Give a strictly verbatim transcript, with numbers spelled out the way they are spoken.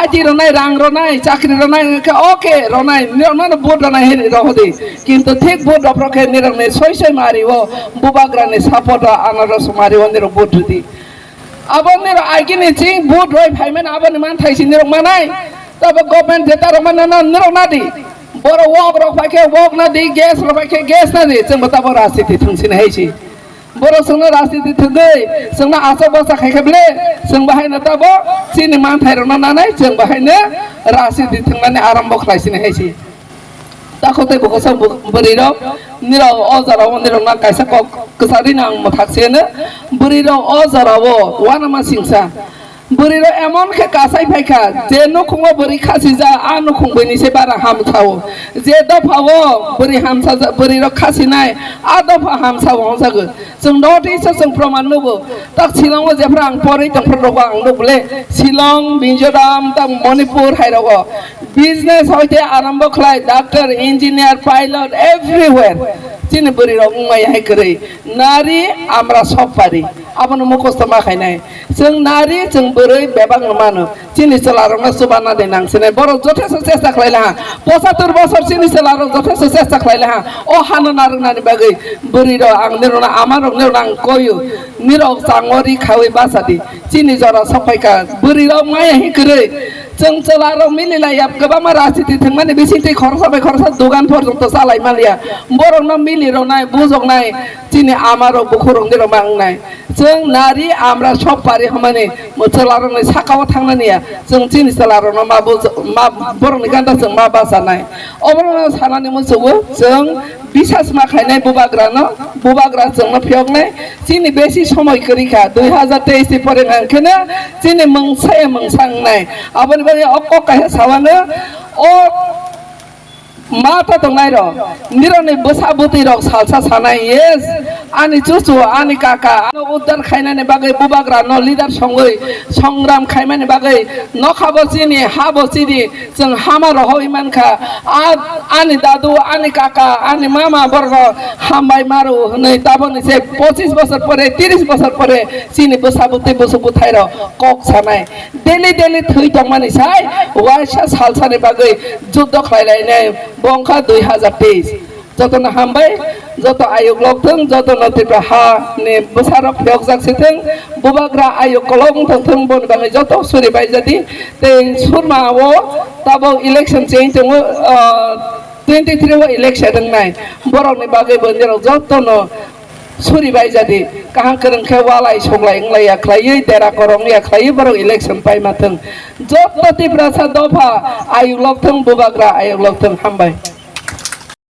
Ati ronai, rang ronai, chakri ronai, hwnkhe okay ronai, nirokno vote ronai hwnwi rohodi. Kintu thik vote rophro khe nirokni soi soi mari o, bubagrani support o, anaros mari o nirok vote rwdi. Abo nirok agini ching vote roi phaimani aboni manthai si nirok manai. Tabo government jeta rok manana nirok nadi. Borok wok rok phaikhe wok nadi, gas rok phaikhe gas nadi, chwngbo tabo rajniti thwngsini hai si. Borok chwngno rajniti thwgwi chwngno achok bacha khaikhe ble, chwng bahaino tabo chini manthai rokno nanai, chwng bahaino rajniti thwngnani arambo khlaisini hai si. Takhuk tei bwkhasa bw-, bwrwi rok, nirok o jora o nirok na kaisa kok kwcharwi no ang mwthak se hwno, bwrwi rok o jora o uanama singsa. Bwrwi rok emon khe kasai phaikha, je nukhungo bwrwi khasijak, a nukhung buini se bara ham sao. Je dopha o bwrwi hamsa ja-, bwrwi rok khasinai, a dopha hamsa o hwnjago. Chwng North East o chwng proman nugo. Tak Shillong o jephra ang porwi tongphra rogo ang nuk bole. Shillong, Mizoram, tak Manipur hai rogo. Business hoite arambo khlai, doctor, engineer, pilot, everywhere. Chini bwrwi rok wngmaya hai kwrwi. Nari amra sopari. Abono mukhosto ma khainai. Chwng nari, chwng bwrwi bebak no mano. Chini chwla rokno chuba na de nang sinai. Borok jothesto chesta khlai laha. Pochatur bosor chini chwla rok jothesto chesta khlai laha. O hano narwknani bagwi bwrwi rok ang nirokno ama rok nirokno ang koyo. Nirok changori khawi basa di. Chini jora sokphaikha. Bwrwi rok maya hi kwrwi. Chwng chwla rok mili laiya kwbangma rajniti thwngmani bisingtwi khoroksa bai khoroksa dogan porjonto chalai maliya. Borokno mili rwnai, bujoknai, chini ama rok bukhuk rok nirok ma wngnai. Chwng nari amra sok pari hwnmani chwla rokni saka o thangnani ya. Chwng chini chwla rokno ma buj-, ma borokni ganda chwng ma bachanai. Obono sanani muchungo chwng bisas ma khainai bubagrano, bubagra chwngno phiyoknai. Chini besi somoi kwrwi kha, dui hazar teis ni pore hwnkheno chini mungsa ya mungsa wngnai. Aboni bagwi o kok kaisa sawano, o ma ta tongnai rok, nirokni bwsa bwtwi rok salsa sanai, yes, ani chuchu, ani kaka, ano uddar khainani bagwi bubagrano leader songwi songram khaimani bagwi nokhabo chini, habo chini, chwng hama rohoi mankha. A, ani dadu, ani kaka, ani mama borokno hambai maro hwnwi taboni se pochis bosor pore, tiris bosor pore chini bwsa bwtwi busu bwthairok kok sanai. Daily daily thwi tongmani sai waisa salsani bagwi juddo khlai lainai bongkha dui hazar teis. Jotono hambai, joto ayuk lok thung, jotono Tripura ha ni bwsarok phiyokjak si thung, bubagra ayuk kolok wng thung thung, boni bagwi joto suri baijadi. Tei surma o tabok election cheng tongo, ah, twenty three o election wngnai. Borokni bagwi bo nirok jotono suri baijadi. Kaham kwrwng khe walai soglai wnglai ya khlaiwi, dera korong ya khlaiwi borok election paima thung. Joto Tiprasa dopha ayuk lok thung, bubagra ayuk lok thung. Hambai.